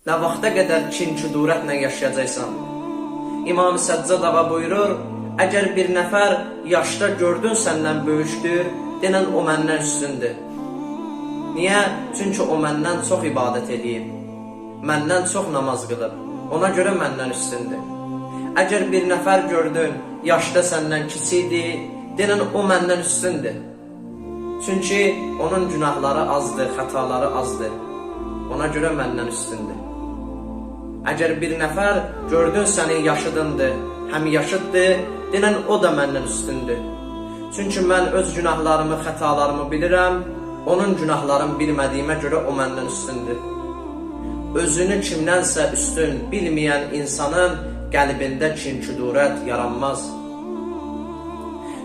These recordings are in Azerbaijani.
Nə vaxta qədər kin-küdurətlə yaşayacaqsan? İmam Səccad ağa buyurur, əgər bir nəfər yaşda gördün səndən böyükdür, denən o məndən üstündür. Niyə? Çünki o məndən çox ibadət eləyib, məndən çox namaz qılıb, ona görə məndən üstündür. Əgər bir nəfər gördün, yaşda səndən kiçikdir, denən o məndən üstündür. Çünki onun günahları azdır, xətaları azdır. Ona görə məndən üstündür. Əgər bir nəfər gördün sənin yaşıdındır, həm yaşıddır, denən o da məndən üstündür. Çünki mən öz günahlarımı, xətalarımı bilirəm, onun günahlarını bilmədiyimə görə o məndən üstündür. Özünü kimdənsə üstün bilməyən insanın qəlbində kin-küdurət yaranmaz.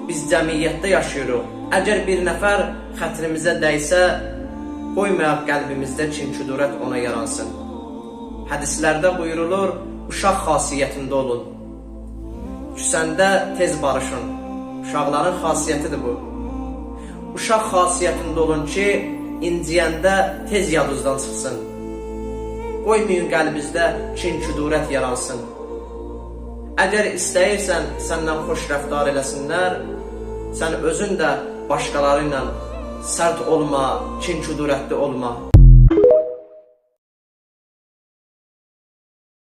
Biz cəmiyyətdə yaşayırıq. Əgər bir nəfər xətrimizə dəysə, qoymayaq qəlbimizdə kin-küdurət ona yaransın. Hədislərdə buyurulur, uşaq xasiyyətində olun. Küsəndə tez barışın. Uşaqların xasiyyətidir bu. Uşaq xasiyyətində olun ki, inciyəndə tez yadınızdan çıxsın. Qoymayın qəlbinizdə kin-küdurət yaransın. Əgər istəyirsən səndən xoş rəftar eləsinlər, sən özün də başqaları ilə sərt olma, kin-küdurətli olma.